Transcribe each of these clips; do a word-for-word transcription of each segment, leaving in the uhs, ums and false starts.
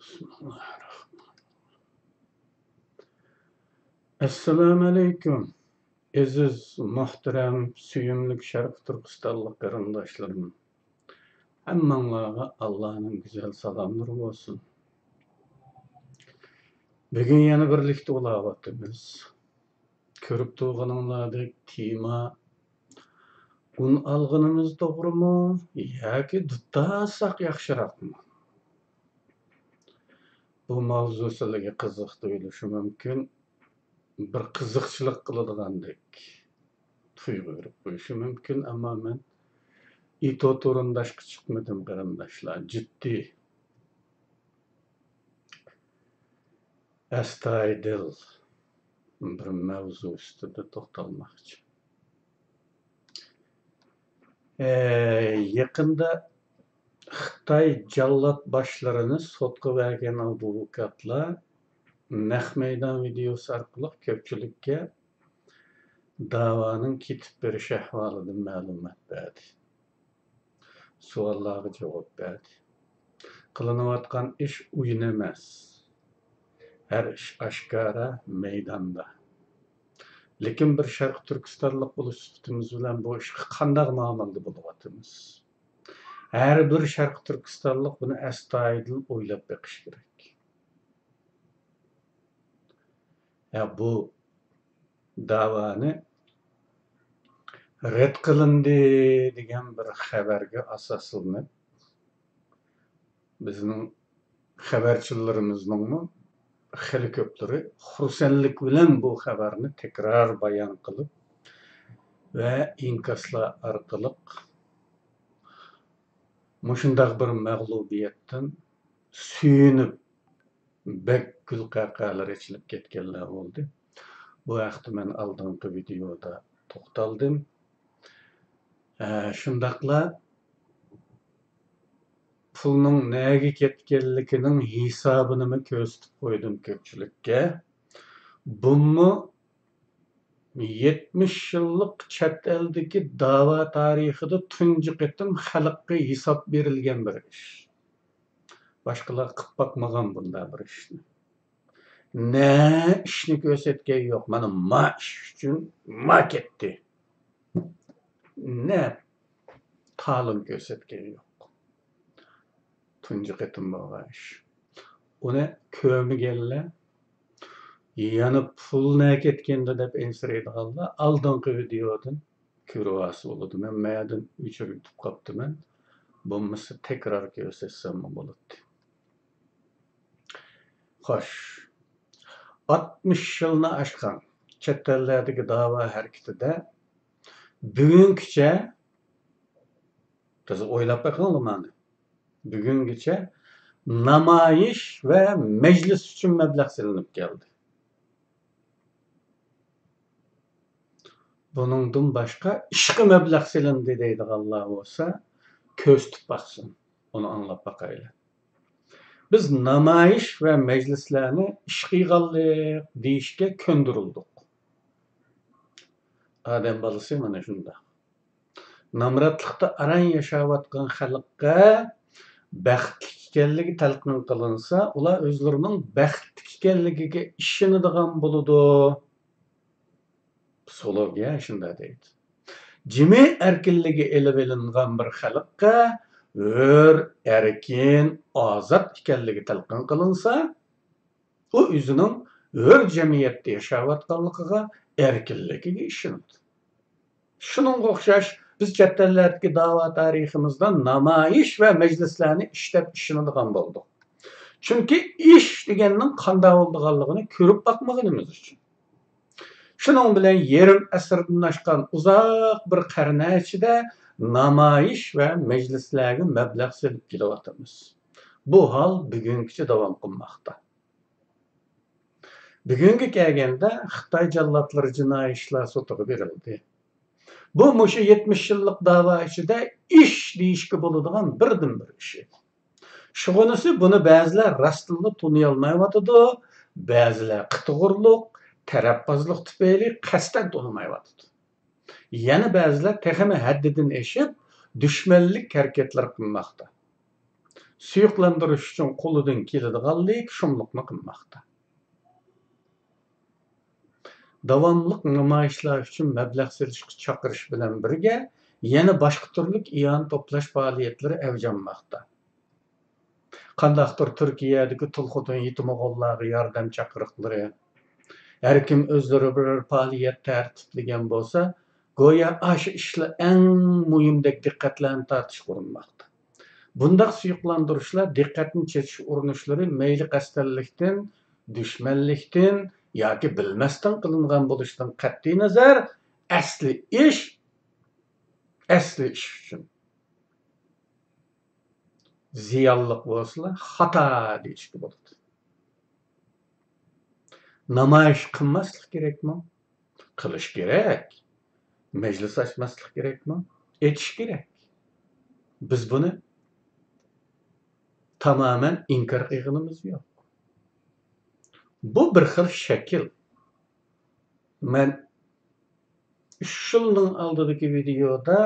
بىسمىللاھىررەھمانىررەھىم. ئەسسالامۇئەلەيكۇم، ئەزىز، مۇھتەرەم، سۆيۈملۈك شەرقىي تۈركىستانلىق قېرىنداشلىرىم. ھەممىڭلارغا ئاللانىڭ گۈزەل سالاملىرى بولسۇن. بۈگۈن يەنە بىرلىكتە ئۇلاۋاتىمىز. كۆرۈپ تۇرغىنىڭلاردەك تېما ئۇن ئالغىنىمىز توغرىمۇ ياكى دۇتاساق ياخشىراقمۇ؟ بۇ ماۋزۇ سىلەرگە قىزىق تۇيۇلۇشى مۇمكىن، بىر قىزىقچىلىق قىلىدىغاندەك تۇيغۇ بېرىپ قويۇشى مۇمكىن، ئەمما مەن ئېتو تورۇنداشقا چىقمىدىم، قېرىنداشلار، جىددىي، ئەستايىدىل بىر مەۋزۇ ئۈستىدە توختالماقچى. ئە، يېقىندا خىتاي جاللات باشلىرىنى سوتقا بەرگەن ئادۋوكاتلار نەق مەيدان ۋىدېئوسى ئارقىلىق كۆپچىلىككە داۋانىڭ كېتىپ بېرىش ئەھۋالىدىن مەلۇمات بەردى. سوئاللارغا جاۋاب بەردى. قىلىنىۋاتقان ئىش ئويۇن ئەمەس. ھەر ئىش ئاشكارا مەيداندا. لېكىن بىر شەرقىي تۈركىستانلىق بولۇش سۈپىتىمىز بىلەن بۇ ئىشقا قانداق مۇئامىلىدە بولۇۋاتىمىز؟ ھەر بىر شەرقىي تۈركىستانلىق بۇنى ئەستايىدىل ئويلاپ بېقىشى كېرەك. ھە، بۇ داۋانى رەت قىلىندى دېگەن بىر خەۋەرگە ئاساسلىنىپ، بىزنىڭ خەۋەرچىلىرىمىزنىڭمۇ خېلى كۆپلىرى خۇرسەنلىك بىلەن بۇ خەۋەرنى تەكرار بايان قىلىپ ۋە ئىنكاسلار ئارقىلىق مۇشۇنداق بىر مەغلۇبىيەتتىن سۆيۈنۈپ، بەك گۈلقەقەلىرى ئېچىلىپ كەتكەنلەر بولدى. بۇ ھەقتە مەن ئالدىنقى ۋىدېيودا توختالدىم. ھە، شۇنداقلا پۇلنىڭ نەگە كەتكەنلىكىنىڭ ھېسابىنىمۇ كۆرسىتىپ قويدۇم كۆپچىلىككە. بۇمۇ يەتمىش يىللىق چەت ئەلدىكى داۋا تارىخىدا تۇنجى قېتىم خەلققە ھېساب بېرىلگەن بىر ئىش. باشقىلار قىپ باقمىغان بۇنداق بىر ئىشنى. نە ئىشنى كۆرسەتكەن يوق. مانا ما ئىش ئۈچۈن ما كەتتى. نە تالون كۆرسەتكەن يوق. تۇنجى قېتىم بولغان ئىش. ئۇنى كۆرمىگەنلەر يەنە پۇل نە كەتكەندۇ دەپ ئەنسىرەيدىغانلار ئالدىنقى ۋىدېيودىن كۆرۈۋالسا بولىدۇ. مەن مەيەدىن ئۆچۈرۈپ قاپتىمەن. بولمىسا تەكرار كۆرسەتسەممۇ بولاتتى. خوش. ئاتمىش يىلنى ئاشقان چەت ئەللەردىكى داۋا ھەرىكىتىدە بۈگۈنگىچە، سىز ئويلاپ بېقىڭلار مانا. بۈگۈنگىچە نامايىش ۋە مەجلىس ئۈچۈن مەبلەغ سېلىنىپ كەلدى. بۇنىڭدىن باشقا ئىشقا مەبلەغ سېلىندى دەيدىغانلار بولسا، كۆرسىتىپ باقسۇن. ئۇنى ئاڭلاپ باقايلى. بىز نامايىش ۋە مەجلىسلەرنى ئىش قىلغانلىق دېيىشكە كۆندۈرۈلدۇق. ئادەم بالىسى مانا شۇنداق. نامراتلىقتا ئاران ياشاۋاتقان خەلققە بەختلىك ئىكەنلىكى تەلقىن قىلىنسا، ئۇلار ئۆزلىرىنىڭ بەختلىك ئىكەنلىكىگە ئىشىنىدىغان بولىدۇ. پسىخولوگىيە شۇنداق دەيدۇ. جىمى ئەركىنلىكى ئېلىۋېلىنغان بىر خەلققە ھۆر، ئەركىن، ئازاد ئىكەنلىكى تەلقىن قىلىنسا، ئۇ ئۆزىنىڭ ھۆر جەمئىيەتتە ياشاۋاتقانلىقىغا، ئەركىنلىكىگە ئىشىنىدۇ. شۇنىڭغا ئوخشاش، بىز چەت ئەللەردىكى داۋا تارىخىمىزدا نامايىش ۋە مەجلىسلەرنى ئىش دەپ ئىشىنىدىغان بولدۇق. چۈنكى ئىش دېگەننىڭ قانداق بولىدىغانلىقىنى كۆرۈپ باقمىغىنىمىز ئۈچۈن. شۇنىڭ بىلەن يېرىم ئەسىردىن ئاشقان ئۇزاق بىر قەرنە ئىچىدە نامايىش ۋە مەجلىسلەرگە مەبلەغ سېلىپ كېلىۋاتىمىز. بۇ ھال بۈگۈنگىچە داۋام قىلماقتا. بۈگۈنگە كەلگەندە خىتاي جاللاتلىرى جىنايى ئىشلار سوتىغا بېرىلدى. بۇ مۇشۇ يەتمىش يىللىق داۋا ئىچىدە ئىش دېيىشكە بولىدىغان بىردىنبىر ئىش ئىدى. شۇغىنىسى بۇنى بەزىلەر راستتىنلا تونۇيالمايۋاتىدۇ، بەزىلەر قىتىغۇرلۇق، تەرەپبازلىق تۈپەيلى قەستەن تونۇمايۋاتىدۇ. يەنە بەزىلەر تېخىمۇ ھەددىدىن ئېشىپ، دۈشمەنلىك ھەرىكەتلەر قىلماقتا. سۇيۇقلاندۇرۇش ئۈچۈن قولىدىن كېلىدىغان لېكى شۇملۇقنى قىلماقتا. داۋاملىق نامايىشلار ئۈچۈن مەبلەغ سېلىشقا چاقىرىش بىلەن بىرگە، يەنە باشقا تۈرلۈك ئىئانە توپلاش پائالىيەتلىرى ئەۋج ئالماقتا. قانداقتۇر تۈركىيەدىكى تۇل خوتۇن يېتىم ئوغۇللارغا ياردەم چاقىرىقلىرى، ھەر كىم ئۆزلىرى بىرەر پائالىيەت تەرتىپلىگەن بولسا، گويا ئاشۇ ئىشلار ئەڭ مۇھىمدەك دىققەتلەرنى تارتىشقا ئۇرۇنماقتا. بۇنداق سۇيۇقلاندۇرۇشلار دىققەتنى چېچىش ئۇرۇنۇشلىرى مەيلى قەستەنلىكتىن، دۈشمەنلىكتىن ياكى بىلمەستىن قىلىنغان بولۇشىدىن قەتئىينەزەر، ئەسلى ئىش، ئەسلى ئىش ئۈچۈن. زىيانلىق بولسىلا، خاتا دېيىشكە بولىدۇ. نامايىش قىلماسلىق كېرەكمۇ؟ قىلىش كېرەك. مەجلىس ئاچماسلىق كېرەكمۇ؟ ئېچىش كېرەك. بىز بۇنى تامامەن ئىنكار قىلغىنىمىز يوق. بۇ بىر خىل شەكىل. مەن ئۈچ يىلنىڭ ئالدىدىكى ۋىدېيودا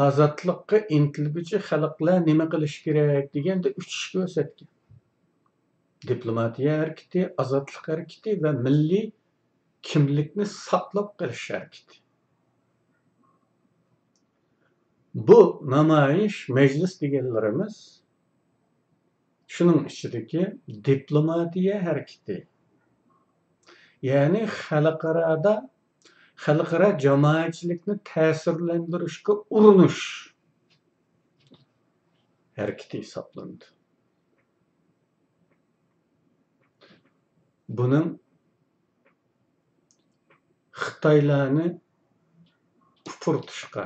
«ئازادلىققا ئىنتىلگۈچى خەلقلەر نېمە قىلىشى كېرەك؟» دېگەندە ئۈچ ئىش كۆرسەتكەن. دىپلوماتىيە ھەرىكىتى، ئازادلىق ھەرىكىتى ۋە مىللىي كىملىكنى ساقلاپ قېلىش ھەرىكىتى. بۇ نامايىش، مەجلىس دېگەنلىرىمىز شۇنىڭ ئىچىدىكى دىپلوماتىيە ھەرىكىتى، يەنى خەلقئارادا، خەلقئارا جامائەتچىلىكنى تەسىرلەندۈرۈشكە ئۇرۇنۇش ھەرىكىتى ھېسابلىنىدۇ. بۇنىڭ خىتايلارنى ئۇپرىتىشقا،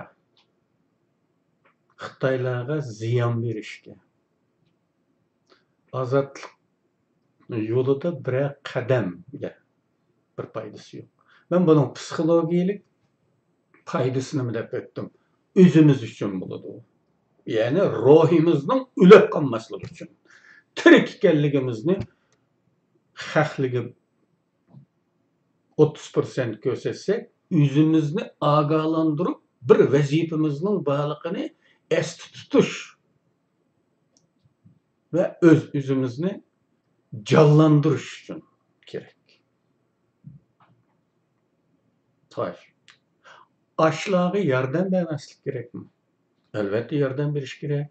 خىتايلارغا زىيان بېرىشكە، ئازادلىق يولىدا بىرەر قەدەمگە بىر پايدىسى يوق. مەن بۇنىڭ پسىخولوگىيىلىك پايدىسى نېمە دەپ ئۆتتۈم. ئۆزىمىز ئۈچۈن بولىدۇ. يەنى روھىمىزنىڭ ئۆلۈپ قالماسلىقى ئۈچۈن. تىرىك ئىكەنلىكىمىزنى خەقلىكى ئوتتۇز پىرسەنت كۆرسەتسەك، ئۆزىمىزنى ئاگاھلاندۇرۇپ، بىر ۋەزىپىمىزنىڭ بارلىقىنى ئەستە تۇتۇش ۋە ئۆز-ئۆزىمىزنى جانلاندۇرۇش ئۈچۈن كېرەك. خوش، ئاشۇلارغا ياردەم بەرمەسلىك كېرەكمۇ؟ ئەلۋەتتە، ياردەم بېرىش كېرەك.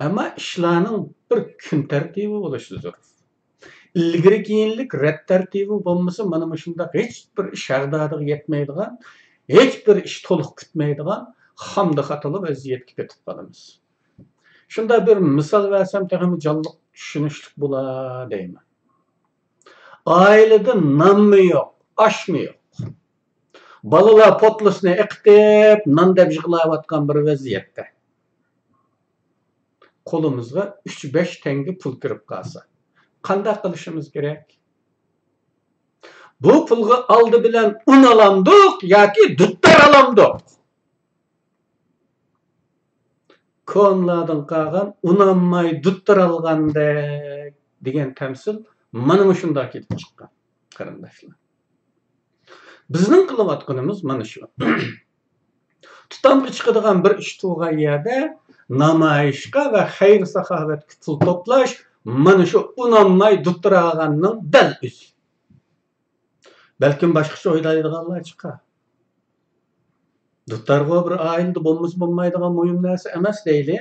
ئەمما ئىشلارنىڭ بىر كۈن تەرتىپى بولۇشى زۆرۈر. ئىلگىرى-كېيىنلىك رەت تەرتىپى بولمىسا، مانا مۇشۇنداق ھېچ بىر ئىش ھەغدادىغا يەتمەيدىغان، ھېچ بىر ئىش تولۇق پۈتمەيدىغان خامدا خاتالا ۋەزىيەتكە پېتىپ قالىمىز. شۇنداق بىر مىسال بەرسەم، تېخىمۇ جانلىق، چۈشىنىشلىك بولا دەيمەن. ئائىلىدە نانمۇ يوق، ئاشمۇ يوق. بالىلار پوتلىسىنى ئېقىتىپ، نان دەپ يىغلاۋاتقان بىر ۋەزىيەتتە، قولىمىزغا ئۈچ بەش تەڭگە پۇل كىرىپ قالسا، قانداق قىلىشىمىز كېرەك؟ بۇ پۇلغا ئالدى بىلەن ئۇن ئالامدۇق ياكى دۇتتار ئالامدۇق؟ كونىلاردىن قالغان «ئۇنانماي دۇتتۇر ئالغاندەك» دېگەن تەمسىل مانا مۇشۇنداق كېلىپ چىققان، قېرىنداشلار. بىزنىڭ قىلىۋاتقىنىمىز مانا شۇ. تۇتامغا چىقىدىغان بىر ئىش تۇغان يەردە نامايىشقا ۋە خەير-ساخاۋەتكە پۇل توپلاش مانا شۇ ئۇنانماي دۇتتۇر ئالغاننىڭ دەل ئۆزى. بەلكىم باشقىچە ئويلايدىغانلار چىقار. دۇتارغۇ بىر ئائىلىدە بولمىسا بولمايدىغان مۇھىم نەرسە ئەمەس دەيلى.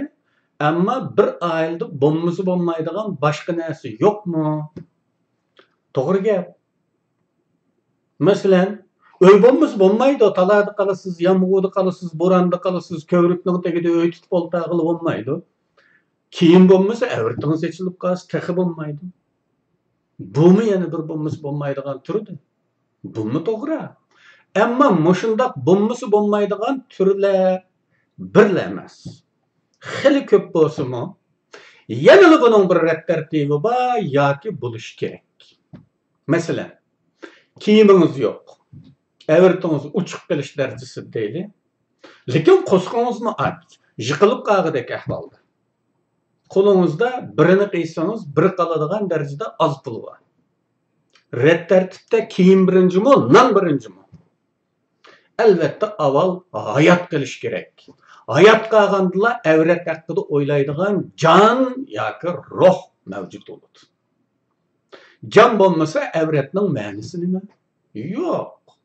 ئەمما بىر ئائىلىدە بولمىسا بولمايدىغان باشقا نەرسە يوقمۇ؟ توغرا گەپ. مەسىلەن، ئۆي بولمىسا بولمايدۇ. تالادا قالىسىز، يامغۇردا قالىسىز، بوراندا قالىسىز، كۆۋرۈكنىڭ تېگىدە ئۆي تۇتۇپ ئولتۇرغىلى بولمايدۇ. كىيىم بولمىسا، ئەۋرىتىڭىز ئېچىلىپ قالسا، تېخى بولمايدۇ. بۇمۇ يەنە بىر بولمىسا بولمايدىغان تۈردۇر. بۇمۇ توغرا. ئەمما مۇشۇنداق بولمىسا بولمايدىغان تۈرلەر بىرلا ئەمەس. خېلى كۆپ بولسىمۇ، يەنىلا بۇنىڭ بىر رەت تەرتىپى بار ياكى بولۇشى كېرەك. مەسىلەن، كىيىمىڭىز يوق، ئەۋرىتىڭىز ئوچۇق قېلىش دەرىجىسىدە دەيلى. لېكىن قورسىقىڭىزمۇ ئاچ، يىقىلىپ قالغۇدەك ئەھۋالدا. قولىڭىزدا بىرىنى قىيسىڭىز، بىرى قالىدىغان دەرىجىدە ئاز پۇل بار. رەت تەرتىپتە كىيىم بىرىنچىمۇ، نان بىرىنچىمۇ؟ ئەلۋەتتە، ئاۋۋال ھايات قېلىش كېرەك. ھايات قالغاندىلا ئەۋرەت ھەققىدە ئويلايدىغان جان ياكى روھ مەۋجۇت بولىدۇ. جان بولمىسا، ئەۋرەتنىڭ مەنىسى نېمە؟ يوق.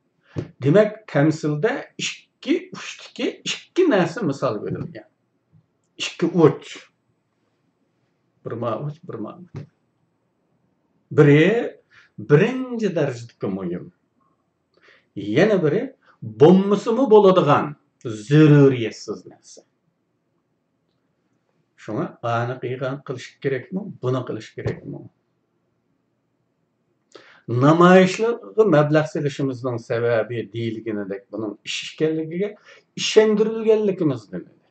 دېمەك، تەمسىلدە ئىككى ئۇچتىكى ئىككى نەرسە مىسال بېرىلگەن. ئىككى ئۇچ. بىرما ئۇچ، بىرما ئۇچ. بىرى بىرىنچى دەرىجىدىكى مۇھىم. يەنە بىرى بولمىسىمۇ بولىدىغان زۆرۈرىيەتسىز نەرسە. شۇڭا ئانى قىلغان قىلىش كېرەكمۇ، بۇنى قىلىش كېرەكمۇ؟ نامايىشلارغا مەبلەغ سېلىشىمىزنىڭ سەۋەبى دېيىلگىنىدەك بۇنىڭ ئىش ئىكەنلىكىگە ئىشەندۈرۈلگەنلىكىمىزدىن ئىدى.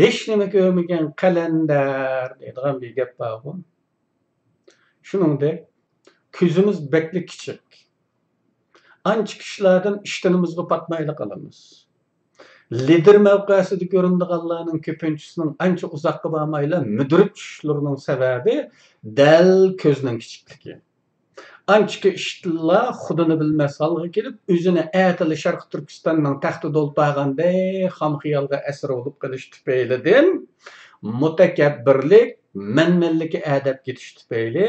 ھېچنېمە كۆرمىگەن قەلەندەر دەيدىغان بىر گەپ بارغۇ. شۇنىڭدەك كۆزىمىز بەكلا كىچىك. ئانچە كىشىلەردىن ئىشتىنىمىزغا پاتمايلا قالىمىز. لىدىر مەۋقەسىدە كۆرۈنىدىغانلارنىڭ كۆپىنچىسىنىڭ ئانچە ئۇزاققا بارمايلا مۈدۈرۈپ چۈشۈشلىرىنىڭ سەۋەبى دەل كۆزنىڭ كىچىكلىكى. ئانچىكى ئىشتىنلا خۇدىنى بىلمەس ھالغا كېلىپ، ئۆزىنى ئەتىلا شەرقىي تۈركىستاننىڭ تەختىدە ئولتۇرغاندەك خام خىيالغا ئەسىر بولۇپ قېلىش تۈپەيلىدىن مۇتەكەببىرلىك، مەنمەنلىككە ئەدەپ كېتىش تۈپەيلى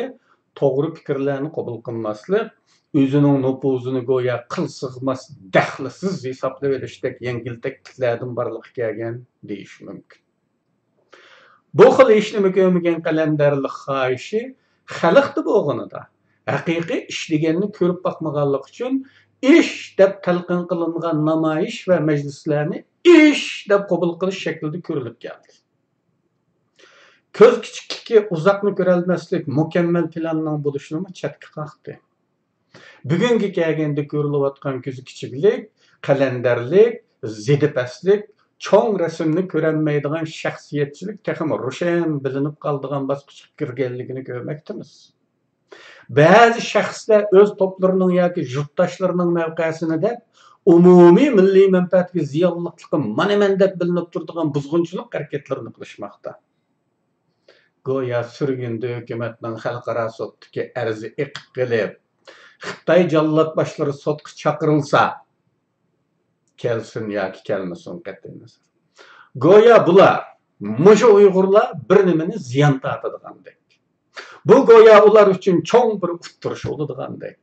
توغرا پىكىرلەرنى قوبۇل قىلماسلىق، ئۆزىنىڭ نوپۇزىنى گويا قىل سىغماس دەخلىسىز ھېسابلىۋېلىشتەك يەڭگىل تەكلىپلەردىن بارلىققا كەلگەن دېيىش مۇمكىن. بۇ خىل ھېچنېمە كۆرمىگەن قەلەندەرلىك خاھىشى خەلقتە بولغىنىدا، ھەقىقىي ئىش دېگەننى كۆرۈپ باقمىغانلىقى ئۈچۈن، ئىش دەپ تەلقىن قىلىنغان نامايىش ۋە مەجلىسلەرنى ئىش دەپ قوبۇل قىلىش شەكلىدە كۆرۈلۈپ كەلدى. كۆز كىچىكلىكى، ئۇزاقنى كۆرەلمەسلىك مۇكەممەل پىلاننىڭ بولۇشىنىمۇ چەتكە قاقتى. بۈگۈنگە كەلگەندە كۆرۈلۈۋاتقان كۆز كىچىكلىك، قەلەندەرلىك، زېدى پەسلىك، چوڭ رەسىمنى كۆرەلمەيدىغان شەخسىيەتچىلىك تېخىمۇ روشەن بىلىنىپ قالىدىغان باسقۇچقا كىرگەنلىكىنى كۆرمەكتىمىز. بەزى شەخسلەر ئۆز توپلىرىنىڭ ياكى يۇرتداشلىرىنىڭ مەۋقەسىنى دەپ، ئومۇمىي مىللىي مەنپەئەتكە زىيانلىقلىقى مانا مەن دەپ بىلىنىپ تۇرىدىغان بۇزغۇنچىلىق ھەرىكەتلىرىنى قىلىشماقتا. گويا سۈرگۈندە ھۆكۈمەتنىڭ خەلقئارا سوتتىكى ئەرزى ئېقىپ قېلىپ، خىتاي جاللات باشلىرى سوتقا چاقىرىلسا، كەلسۇن ياكى كەلمىسۇن، قەتئىينەزەر. گويا بۇلار، مۇشۇ ئۇيغۇرلار بىر نېمىنى زىيان تارتىدىغاندەك. بۇ گويا ئۇلار ئۈچۈن چوڭ بىر ئۇتتۇرۇش بولىدىغاندەك.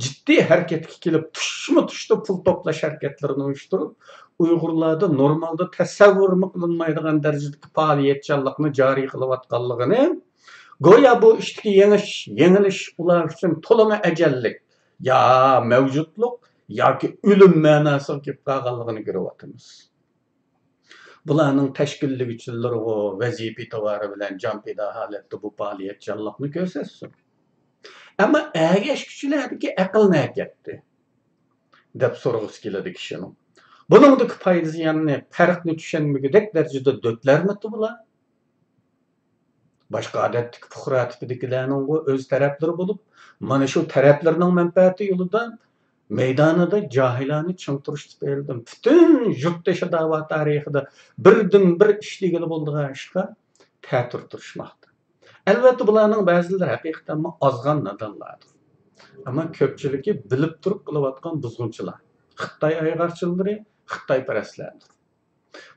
جىددىي ھەرىكەتكە كېلىپ، تۇشمۇ تۇشتا پۇل توپلاش ھەرىكەتلىرىنى ئۇيۇشتۇرۇپ، ئۇيغۇرلاردا نورمالدا تەسەۋۋۇرمۇ قىلىنمايدىغان دەرىجىدىكى پائالىيەتچانلىقنى جارى قىلىۋاتقانلىقىنى، گويا بۇ ئىشتىكى يېڭىش، يېڭىلىش ئۇلار ئۈچۈن تولىمۇ ئەجەللىك، يا مەۋجۇتلۇق ياكى ئۆلۈم مەناسىغا كېلىپ قالغانلىقىنى كۆرۈۋاتىمىز. بۇلارنىڭ تەشكىللىگۈچىلىرىغۇ ۋەزىپە ئېتىبارى بىلەن جان پىدا ھالەتتە بۇ پائالىيەتچانلىقنى كۆرسەتسۇن. ئەمما ئەگەشكۈچىلەردىكى ئەقىل نەگە كەتتى؟ دەپ سورىغۇسى كېلىدۇ كىشىنىڭ. بۇنىڭدىكى پايدا زىياننى، پەرقنى چۈشەنمىگۈدەك دەرىجىدە دۆتلەرمىتى بۇلار؟ باشقا ئادەتتىكى پۇقرا تىپىدىكىلەرنىڭغۇ ئۆز تەرەپلىرى بولۇپ، مانا شۇ تەرەپلىرىنىڭ مەنپەئەتى يولىدا مەيدانىدا جاھىلانە چىڭ تۇرۇش تۈپەيلىدىن پۈتۈن يۇرتدىشى داۋا تارىخىدا بىردىنبىر ئىشلىگىلى بولىدىغان ئىشقا تەتۈر تۇرۇشماقتا. ئەلۋەتتە، بۇلارنىڭ بەزىلىرى ھەقىقەتەنمۇ ئازغان نادانلاردۇر. ئەمما كۆپچىلىكى بىلىپ تۇرۇپ قىلىۋاتقان بۇزغۇنچىلار، خىتاي ئايغارچىلىرى، خىتايپەرەسلەردۇر.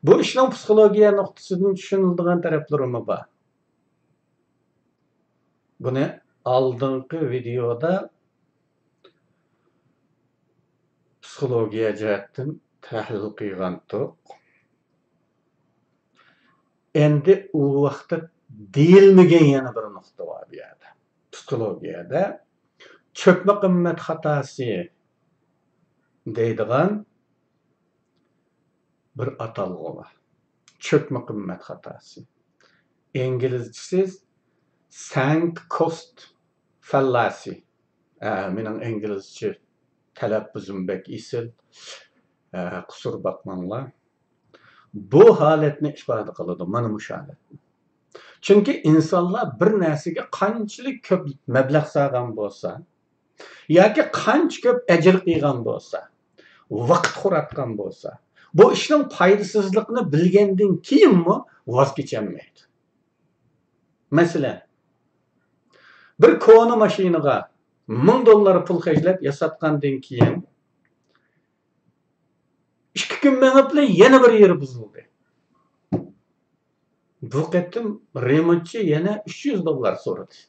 بۇ ئىشنىڭ پسىخولوگىيە نۇقتىسىدىن چۈشىنىلىدىغان تەرەپلىرىمۇ بار. بۇنى ئالدىنقى ۋىدېيودا پسىخولوگىيە جەھەتتىن تەھلىل قىلغانتۇق. ئەمدى ئۇ ۋاقىتتا دېيىلمىگەن يەنە بىر نۇقتا بار بۇ يەردە. پسىخولوگىيەدە چۆكمە قىممەت خاتاسى دەيدىغان بىر ئاتالغۇ بار. چۆكمە قىممەت خاتاسى. ئىنگلىزچىسى sunk cost fallacy. ئە، مېنىڭ ئىنگلىزچە تەلەپپۇزۇم بەك ئېسىل. ئە، قۇسۇر باقماڭلار. بۇ ھالەتنى ئىپادە قىلىدۇ، مانا مۇشۇ ھالەتنى. چۈنكى ئىنسانلار بىر نەرسىگە قانچىلىك كۆپ مەبلەغ سالغان بولسا، ياكى قانچە كۆپ ئەجىر قىلغان بولسا، ۋاقىت خوراتقان بولسا، بۇ ئىشنىڭ پايدىسىزلىقىنى بىلگەندىن كېيىنمۇ ۋاز كېچەلمەيدۇ. مەسىلەن، بىر كونا ماشىنىغا مىڭ دوللار پۇل خەجلەپ ياساتقاندىن كېيىن، ئىككى كۈن مېڭىپلا يەنە بىر يېرى بۇزۇلدى. بۇ قېتىم رېمونتچى يەنە ئۈچ يۈز دوللار سورىدى.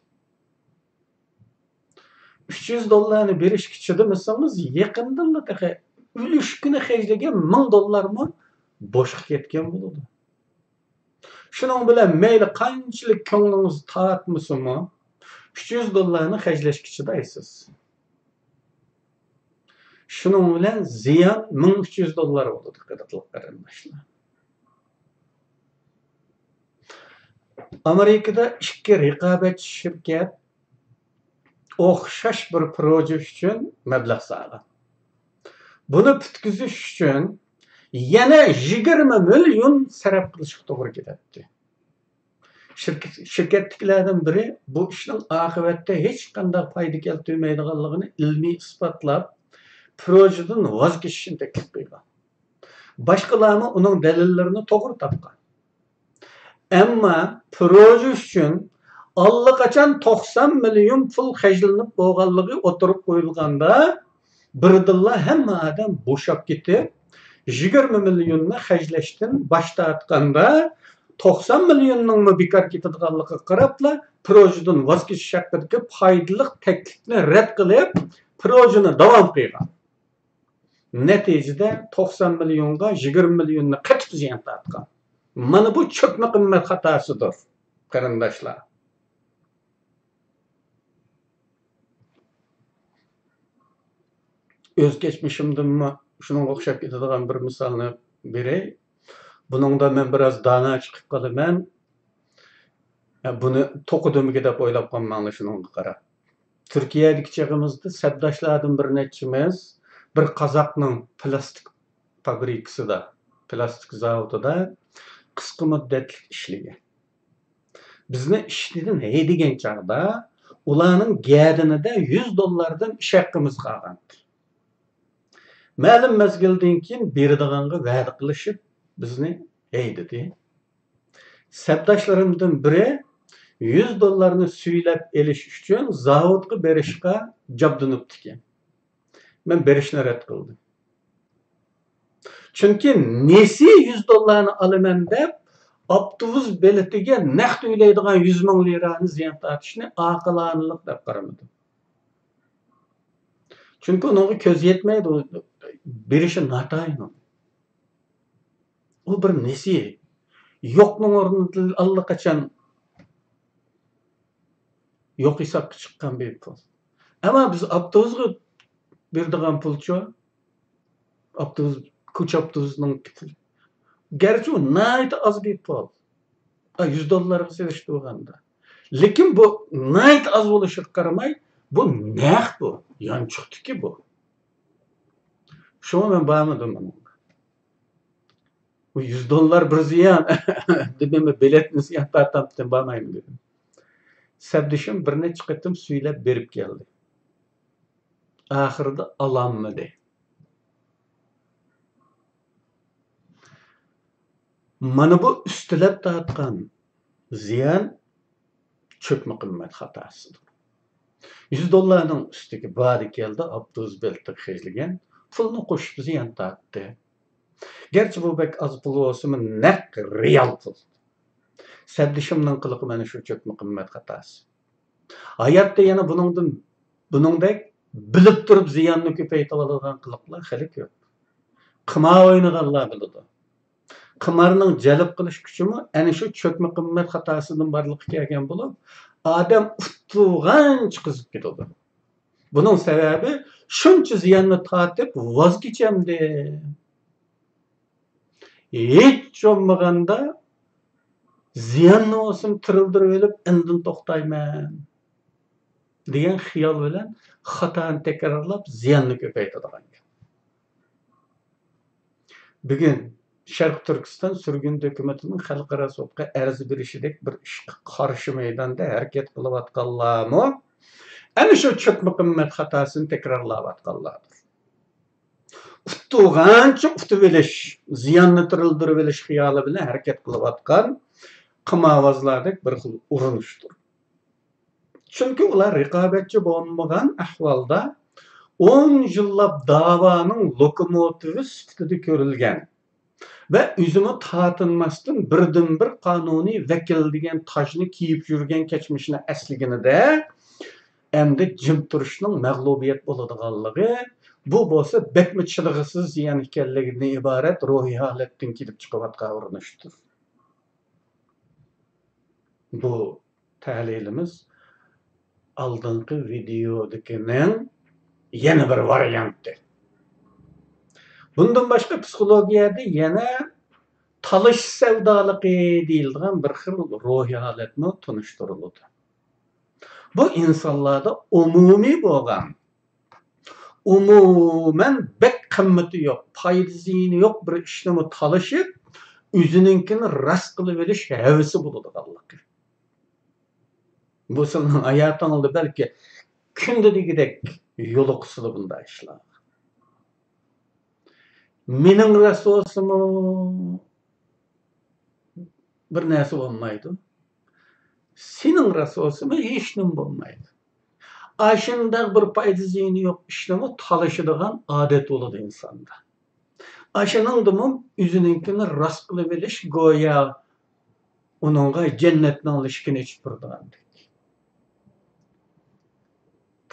ئۈچ يۈز دوللارنى بېرىشكە چىدىمىسىڭىز، يېقىندىنلا تېخى ئۈلۈشكىنى خەجلىگەن مىڭ دوللارمۇ بوشقا كەتكەن بولىدۇ. شۇنىڭ بىلەن مەيلى قانچىلىك كۆڭلىڭىز تارتمىسىمۇ، ئۈچ يۈز دوللارنى خەجلەشكە چىدايسىز. شۇنىڭ بىلەن زىيان مىڭ ئۈچ يۈز دوللار بولىدۇ، قېدىرلىق قېرىنداشلار. ئامېرىكىدا ئىككى رىقابەتچى شىركەت ئوخشاش بىر پروژې ئۈچۈن مەبلەغ سالغان. بۇنى پۈتكۈزۈش ئۈچۈن يەنە يىگىرمە مىليون سەرپ قىلىشقا توغرا كېلەتتى. شىركەت-، شىركەتتىكىلەردىن بىرى بۇ ئىشنىڭ ئاقىۋەتتە ھېچقانداق پايدا كەلتۈرمەيدىغانلىقىنى ئىلمىي ئىسپاتلاپ، پروژىدىن ۋاز كېچىشنى تەكلىپ قىلغان. باشقىلارمۇ ئۇنىڭ دەلىللىرىنى توغرا تاپقان. ئەمما پروژە ئۈچۈن ئاللىقاچان توقسان مىليون پۇل خەجلىنىپ بولغانلىقى ئوتتۇرىغا قويۇلغاندا، بىردىنلا ھەممە ئادەم بوشاپ كېتىپ، يىگىرمە مىليوننى خەجلەشتىن باش تارتقاندا، توقسان مىليوننىڭمۇ بىكار كېتىدىغانلىقىغا قاراپلا، پروژىدىن ۋاز كېچىش ھەققىدىكى پايدىلىق تەكلىپنى رەت قىلىپ، پروژىنى داۋام قىلغان. نەتىجىدە توقسان مىليونغا يىگىرمە مىليوننى قېتىپ زىيان تارتقان. مانا بۇ چۆكمە قىممەت خاتاسىدۇر، قېرىنداشلار. ئۆز كەچمىشىمدىنمۇ شۇنىڭغا ئوخشاپ كېتىدىغان بىر مىسالنى بېرەي. بۇنىڭدا مەن بىراز دانا چىقىپ قالىمەن. بۇنى توقۇدۇمىكى دەپ ئويلاپ قالماڭلار شۇنىڭغا قاراپ. تۈركىيەدىكى چېغىمىزدا سەپداشلاردىن بىر نەچچىمىز بىر قازاقنىڭ پىلاستىك فابرىكىسىدا، پىلاستىك زاۋۇتىدا قىسقا مۇددەتلىك ئىشلىگەن. بىزنى ئىشتىن ھەيدىگەن چاغدا ئۇلارنىڭ گەدىنىدە يۈز دوللاردىن ئىش ھەققىمىز قالغانىدى. مەلۇم مەزگىلدىن كېيىن بېرىدىغانغا ۋەدە قىلىشىپ، بىزنى ھەيدىدى. سەپداشلىرىمدىن بىرى يۈز دوللارنى سۈيلەپ ئېلىش ئۈچۈن زاۋۇتقا بېرىشقا جابدۇنۇپتىكەن. مەن بېرىشنى رەت قىلدىم. چۈنكى نېسى يۈز دوللارنى ئالىمەن دەپ، ئاپتوبۇس بېلىتىگە نەق تۆلەيدىغان يۈز مىڭ لىرانى زىيان تارتىشنى ئاقىلانىلىق دەپ قارىمىدىم. چۈنكى ئۇنىڭغا كۆز يەتمەيدۇ، بېرىشى ناتايىن. ئۇ بىر نېسى. يوقنىڭ ئورنىدا ئاللىقاچان يوق ھېسابقا چىققان بىر پۇل. ئەمما بىز ئاپتوبۇسقا بېرىدىغان پۇلچۇ؟ ئاپتوبۇس، كوچا ئاپتوبۇسىنىڭ پۇلى. گەرچە ئۇ ناھايىتى ئاز بىر پۇل. ئا، يۈز دوللارغا سېلىشتۇرغاندا. لېكىن بۇ ناھايىتى ئاز بولۇشىغا قارىماي، بۇ نەق بۇ. يانچۇقتىكى بۇ. شۇڭا مەن بارمىدىم ئۇنىڭغا. بۇ يۈز دوللار بىر زىيان. دېمەيمەن، بېلەتنى زىيان تارتامتىم، بارمايمەن دېدىم. سەپدىشىم بىر نەچچە قېتىم سۈيلەپ بېرىپ كەلدى. ئاخىرىدا ئالالمىدى. مانا بۇ ئۈستىلەپ تارتقان زىيان چۆكمە قىممەت خاتاسىدۇر. يۈز دوللارنىڭ ئۈستىگە باردى كەلدى، ئاپتوبۇس بېلىتىغا خەجلىگەن پۇلنى قوشۇپ زىيان تارتتى. گەرچە بۇ بەك ئاز پۇل بولسىمۇ، نەق رېئال پۇل. سەپدىشىمنىڭ قىلىقى مانا شۇ چۆكمە قىممەت خاتاسى. ھاياتتا يەنە بۇنىڭدىن، بۇنىڭدەك بىلىپ تۇرۇپ زىياننى كۆپەيتىۋالىدىغان قىلىقلار خېلى كۆپ. قىمار ئوينىغانلار بىلىدۇ. قىمارنىڭ جەلپ قىلىش كۈچىمۇ ئەنە شۇ چۆكمە قىممەت خاتاسىدىن بارلىققا كەلگەن بولۇپ، ئادەم ئۇتتۇرغانچە قىزىپ كېتىدۇ. بۇنىڭ سەۋەبى شۇنچە زىياننى تارتىپ ۋاز كېچەمدىم. ھېچ بولمىغاندا زىياننى بولسىمۇ تىرىلدۈرۈۋېلىپ ئاندىن توختايمەن دېگەن خىيال بىلەن خاتانى تەكرارلاپ زىياننى كۆپەيتىدىغان گەپ. بۈگۈن شەرقىي تۈركىستان سۈرگۈندە ھۆكۈمىتىنىڭ خەلقئارا سوتقا ئەرز بېرىشىدەك بىر ئىشقا قارشى مەيداندا ھەرىكەت قىلىۋاتقانلارمۇ ئەنە شۇ چۆكمە قىممەت خاتاسىنى تەكرارلاۋاتقانلاردۇر. ئۇتتۇرغانچە ئۇتۇۋېلىش، زىياننى تىرىلدۈرۈۋېلىش خىيالى بىلەن ھەرىكەت قىلىۋاتقان قىمارۋازلاردەك بىر خىل ئۇرۇنۇشتۇر. چۈنكى ئۇلار رىقابەتچى بولمىغان ئەھۋالدا ئون يىللاپ داۋانىڭ لوكوموتىۋى سۈپىتىدە كۆرۈلگەن ۋە ئۆزىمۇ تارتىنماستىن بىردىنبىر قانۇنىي ۋەكىل دېگەن تاجنى كىيىپ يۈرگەن كەچمىشىنى ئەسلىگىنىدە، ئەمدى جىم تۇرۇشنىڭ مەغلۇبىيەت بولىدىغانلىقى، بۇ بولسا بەكمۇ چىدىغۇسىز زىيان ئىكەنلىكىدىن ئىبارەت روھىي ھالەتتىن كېلىپ چىقىۋاتقان ئۇرۇنۇشتۇر. بۇ تەھلىلىمىز ئالدىنقى ۋىدېئودىكىنىڭ يەنە بىر ۋارىيانتى. بۇندىن باشقا، پسىخولوگىيەدە يەنە تالىشىش سەۋدالىقى دېيىلىدىغان بىر خىل روھىي ھالەتمۇ تونۇشتۇرۇلىدۇ. بۇ ئىنسانلاردا ئومۇمىي بولغان، ئومۇمەن بەك قىممىتى يوق، پايدا زىيىنى يوق بىر ئىشنىمۇ تالىشىپ، ئۆزىنىڭكىنى راست قىلىۋېلىش ھەۋىسى بولىدىغانلىقى. بۇ سىلىنىڭ ھاياتىڭىزدا بەلكى كۈندە دېگۈدەك يولۇقىسىلا بۇنداق ئىشلار. مېنىڭ راست بولسىمۇ بىر نەرسە بولمايدۇ. سېنىڭ راست بولسىمۇ ھېچنېمە بولمايدۇ. ئاشۇنداق بىر پايدا زىيىنى يوق ئىشنىمۇ تالىشىدىغان ئادەت بولىدۇ ئىنساندا. ئاشۇنىڭدىمۇ ئۆزىنىڭكىنى راست قىلىۋېلىش گويا ئۇنىڭغا جەننەتنىڭ ئىشىكىنى ئېچىپ تۇرىدىغاندەك.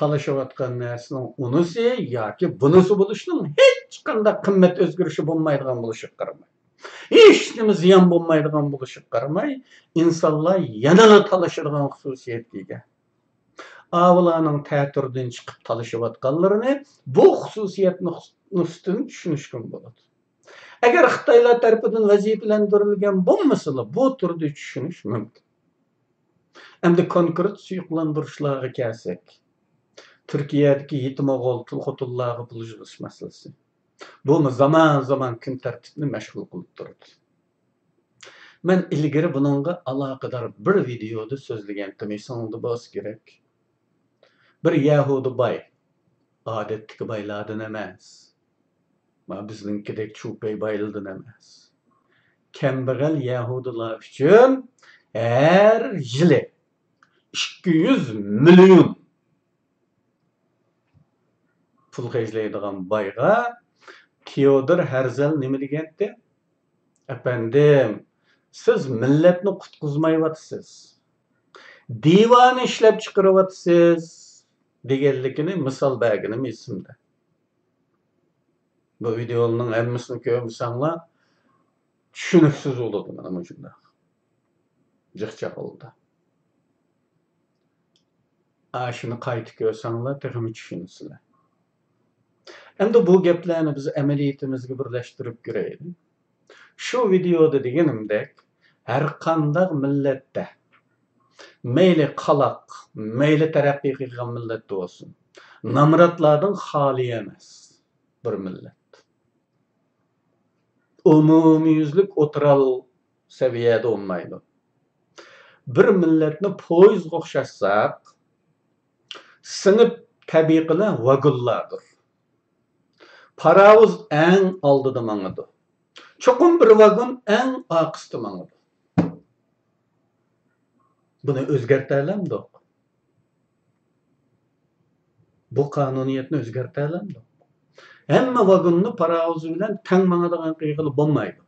تالىشىۋاتقان نەرسىنىڭ ئۇنىسى ياكى بۇنىسى بولۇشىنىڭ ھېچقانداق قىممەت ئۆزگىرىشى بولمايدىغان بولۇشىغا قارىماي، ھېچنېمە زىيان بولمايدىغان بولۇشىغا قارىماي، ئىنسانلار يەنىلا تالىشىدىغان خۇسۇسىيەتكە ئىگە. ئاۋۇلارنىڭ تەتۈردىن چىقىپ تالىشىۋاتقانلىرىنى بۇ خۇسۇسىيەت نۇقتىسىدىن چۈشىنىشكىمۇ بولىدۇ. ئەگەر خىتايلار تەرىپىدىن ۋەزىپىلەندۈرۈلگەن بولمىسىلا، بۇ تۈردە چۈشىنىش مۇمكىن. ئەمدى كونكرېت سۇيۇقلاندۇرۇشلارغا كەلسەك، تۈركىيەدىكى يېتىم ئوغۇل، تۇل خوتۇنلارغا بۇلجىغىش مەسىلىسى. بۇمۇ زامان-زامان كۈن تەرتىپنى مەشغۇل قىلىپ تۇرىدۇ. مەن ئىلگىرى بۇنىڭغا ئالاقىدار بىر ۋىدېئودا سۆزلىگەنتىم، ئېسىڭىزدە بولسا كېرەك. بىر يەھۇدىي باي، ئادەتتىكى بايلاردىن ئەمەس، ما بىزنىڭكىدەك چۈپەي بايلىدىن ئەمەس. كەمبەغەل يەھۇدىيلار ئۈچۈن ھەر يىلى ئىككى يۈز مىليون پۇل خەجلەيدىغان بايغا تېئودور ھەرزەل نېمە دېگەنتى؟ «ئەپەندىم، سىز مىللەتنى قۇتقۇزمايۋاتىسىز، دىۋانە ئىشلەپ چىقىرىۋاتىسىز» دېگەنلىكىنى مىسال بەرگىنىم ئېسىمدە. بۇ ۋىدېئونىڭ ھەممىسىنى كۆرمىسەڭلار، چۈشىنىكسىز بولىدۇ مانا مۇشۇنداق جىقجاق ھالدا. ئاشۇنى قايتا كۆرسەڭلار، تېخىمۇ چۈشىنىسىلەر. ئەمدى بۇ گەپلەرنى بىز ئەمەلىيىتىمىزگە بىرلەشتۈرۈپ كۆرەيلى. شۇ ۋىدېئودا دېگىنىمدەك، ھەرقانداق مىللەتتە، مەيلى قالاق، مەيلى تەرەققىي قىلغان مىللەتتە بولسۇن، نامراتلاردىن خالىي ئەمەس بىر مىللەت. ئومۇميۈزلۈك ئوتتۇرا سەۋىيەدە بولمايدۇ. بىر مىللەتنى پويىزغا ئوخشاتساق، سىڭىپ تەبىقىلەر ۋاگونلاردۇر. پاراۋۇز ئەڭ ئالدىدا ماڭىدۇ. چوقۇم بىر ۋاگون ئەڭ ئارقىسىدا ماڭىدۇ. بۇنى ئۆزگەرتەلەمدۇق؟ بۇ قانۇنىيەتنى ئۆزگەرتەلەمدۇق؟ ھەممە ۋاگوننى پاراۋۇزى بىلەن تەڭ ماڭىدىغان قىلغىلى بولمايدۇ.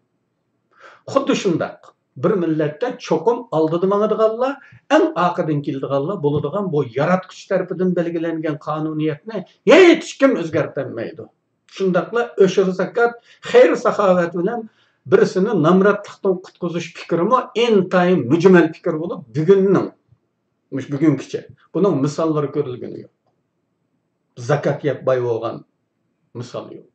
خۇددى شۇنداق، بىر مىللەتتە چوقۇم ئالدىدا ماڭىدىغانلار، ئەڭ ئارقىدىن كېلىدىغانلار بولىدىغان بۇ ياراتقۇچى تەرىپىدىن بەلگىلەنگەن قانۇنىيەتنى ھېچكىم ئۆزگەرتەلمەيدۇ. شۇنداقلا ئۆشۈر زاكات، خەير ساخاۋەت بىلەن بىرسىنى نامراتلىقتىن قۇتقۇزۇش پىكرىمۇ ئىنتايىن مۈجمەل پىكىر بولۇپ، بۈگۈننىڭ، مۇشۇ بۈگۈنگىچە بۇنىڭ مىساللىرى كۆرۈلگىنى يوق. زاكات يەپ باي بولغان مىسال يوق.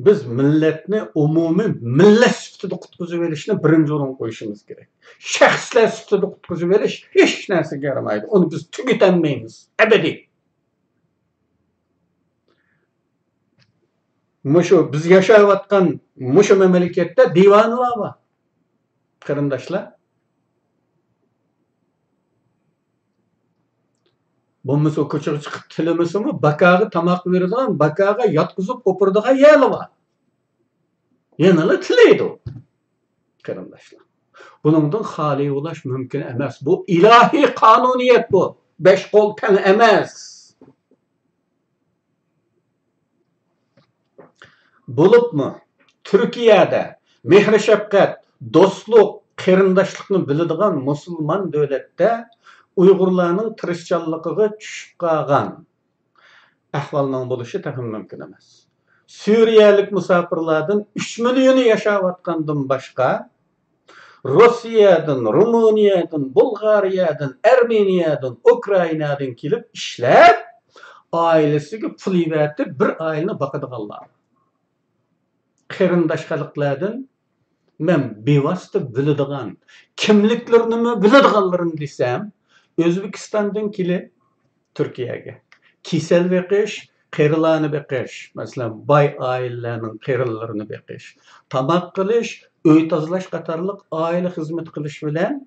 بىز مىللەتنى ئومۇمىي مىللەت سۈپىتىدە قۇتقۇزۇۋېلىشنى بىرىنچى ئورۇنغا قويۇشىمىز كېرەك. شەخسلەر سۈپىتىدە قۇتقۇزۇۋېلىش ھېچ نەرسىگە يارىمايدۇ. ئۇنى بىز تۈگىتەلمەيمىز ئەبەدىي. مۇشۇ بىز ياشاۋاتقان مۇشۇ مەملىكەتتە دىۋانىلار بار، قېرىنداشلار. بولمىسا كوچىغا چىقىپ تىلىمىسىمۇ، باكاغا تاماق بېرىدىغان، باكاغا ياتقۇزۇپ ئوپىرىدىغان يەرلەر بار. يەنىلا تىلەيدۇ، قېرىنداشلار. بۇنىڭدىن خالىي بولاش مۇمكىن ئەمەس. بۇ ئىلاھىي قانۇنىيەت بۇ. بەش قول تەڭ ئەمەس. بولۇپمۇ تۈركىيەدە مېھرى-شەپقەت، دوستلۇق، قېرىنداشلىقنى بىلىدىغان مۇسۇلمان دۆلەتتە ئۇيغۇرلارنىڭ تىرىشچانلىقىغا چۈشۈپ قالغان ئەھۋالنىڭ بولۇشى تېخىمۇ مۇمكىن ئەمەس. سۈرىيەلىك مۇساپىرلاردىن ئۈچ مىليونى ياشاۋاتقاندىن باشقا، روسىيەدىن، رومىنىيەدىن، بۇلغارىيەدىن، ئەرمېنىيەدىن، ئۇكرائىنادىن كېلىپ ئىشلەپ، ئائىلىسىگە پۇل ئېۋەتىپ، بىر ئائىلىنى باقىدىغانلار. قېرىنداش خەلقلەردىن مەن بىۋاسىتە بىلىدىغان، كىملىكلىرىنىمۇ بىلىدىغانلىرىنى دېسەم، ئۆزبېكىستاندىن كېلىپ تۈركىيەگە كېسەل بېقىش، قېرىلارنى بېقىش، مەسىلەن، باي ئائىلىلەرنىڭ قېرىلىرىنى بېقىش، تاماق قىلىش، ئۆي تازىلاش قاتارلىق ئائىلە خىزمىتى قىلىش بىلەن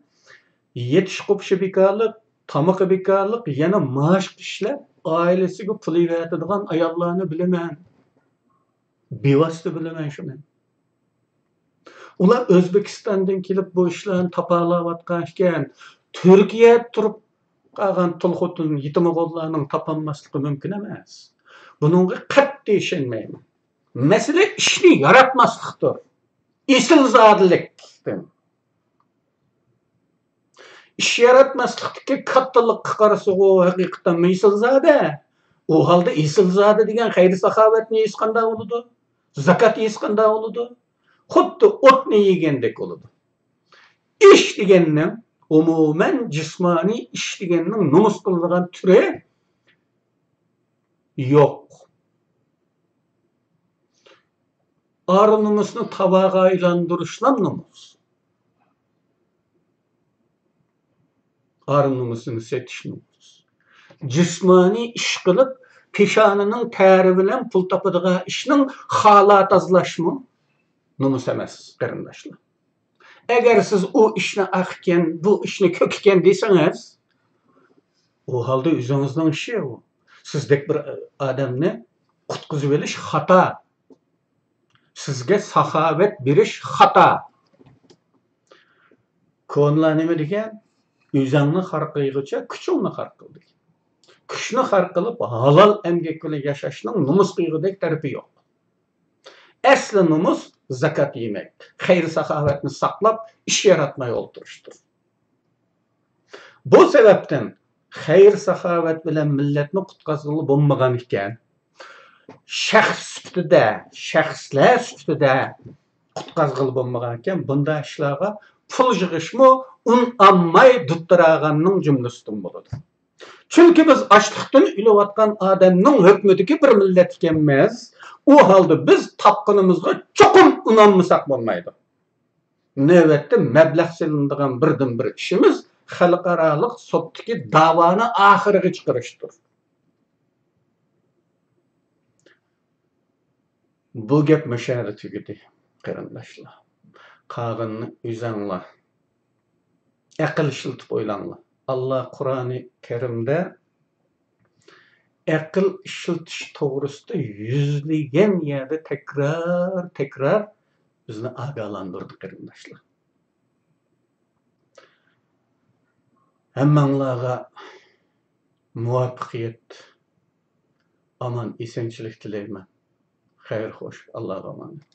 يېتىش قوپۇشى بىكارلىق، تامىقى بىكارلىق، يەنە مائاشقا ئىشلەپ، ئائىلىسىگە پۇل ئېۋەتىدىغان ئاياللارنى بىلىمەن. بىۋاسىتە بىلىمەن شۇنى. ئۇلار ئۆزبېكىستاندىن كېلىپ بۇ ئىشلارنى تاپالاۋاتقان ئىكەن، تۈركىيەدە تۇرۇپ قالغان تۇل خوتۇن، يېتىم ئوغۇللارنىڭ تاپالماسلىقى مۇمكىن ئەمەس. بۇنىڭغا قەتئىي ئىشەنمەيمەن. مەسىلە ئىشنى ياراتماسلىقتۇر. ئېسىلزادىلىكتىن. ئىش ياراتماسلىقتىكى كاتتىلىققا قارىسىغۇ، ھەقىقەتەن ئېسىلزادە. ئۇ ھالدا ئېسىلزادە دېگەن خەير-ساخاۋەتنى يېسىقاندا بولىدۇ. زاكات يېسىقاندا بولىدۇ. خۇددى ئوتنى يېگەندەك بولىدۇ. ئىش دېگەننىڭ، ئومۇمەن، جىسمانىي ئىش دېگەننىڭ نومۇس قىلىدىغان تۈرى يوق. ئار-نومۇسنى تاۋارغا ئايلاندۇرۇشلا نومۇس. ئار-نومۇسىنى سېتىش نومۇس. جىسمانىي ئىش قىلىپ، پېشانىنىڭ تەرى بىلەن پۇل تاپىدىغان ئىشنىڭ خالا تازىلاشمۇ نومۇس ئەمەس، قېرىنداشلار. ئەگەر سىز ئۇ ئىشنى ئاق ئىكەن، بۇ ئىشنى كۆك ئىكەن دېسىڭىز، ئۇ ھالدا ئۆزىڭىزنىڭ ئىشى ئۇ. سىزدەك بىر ئادەمنى قۇتقۇزۇۋېلىش خاتا. سىزگە ساخاۋەت بېرىش خاتا. كونىلار نېمە دېگەن؟ «ئۆزۈڭنى خار قىلغۇچە، كۈچۈڭنى خار قىل» دېگەن. كۈچنى خار قىلىپ، ھالال ئەمگەك بىلەن ياشاشنىڭ نومۇس قىلغۇدەك تەرىپى يوق. ئەسلى نومۇس زاكات يېمەك، خەير-ساخاۋەتنى ساقلاپ، ئىش ياراتماي ئولتۇرۇشتۇر. بۇ سەۋەبتىن خەير-ساخاۋەت بىلەن مىللەتنى قۇتقازغىلى بولمىغان ئىكەن. شەخس سۈپىتىدە، شەخسلەر سۈپىتىدە قۇتقازغىلى بولمىغان ئىكەن. بۇنداق ئىشلارغا پۇل يىغىشمۇ ئۇنئامماي دۇتتىراغاننىڭ جۈملىسىدىن بولىدۇ. چۈنكى بىز ئاچلىقتىن ئۆلۈۋاتقان ئادەمنىڭ ھۆكمىدىكى بىر مىللەت ئىكەنمىز. ئۇ ھالدا بىز تاپقىنىمىزغا چوقۇم ئۇنانمىساق بولمايدۇ. نۆۋەتتە مەبلەغ سېلىنىدىغان بىردىنبىر ئىشىمىز خەلقئارالىق سوتتىكى داۋانى ئاخىرىغا چىقىرىشتۇر. بۇ گەپ مۇشۇ يەردە تۈگىدى، قېرىنداشلار. قالغىنىنى ئۆزەڭلار ئەقىل ئىشلىتىپ ئويلاڭلار. ئاللا قۇرئانى كەرىمدە ئەقىل ئىشلىتىش توغرىسىدا يۈزلىگەن يەردە تەكرار، تەكرار بىزنى ئاگاھلاندۇردى، قېرىنداشلار. ھەممەڭلارغا مۇۋەپپەقىيەت، ئامان، ئېسەنچىلىك تىلەيمەن. خەير خوش، ئاللاغا ئامانەت.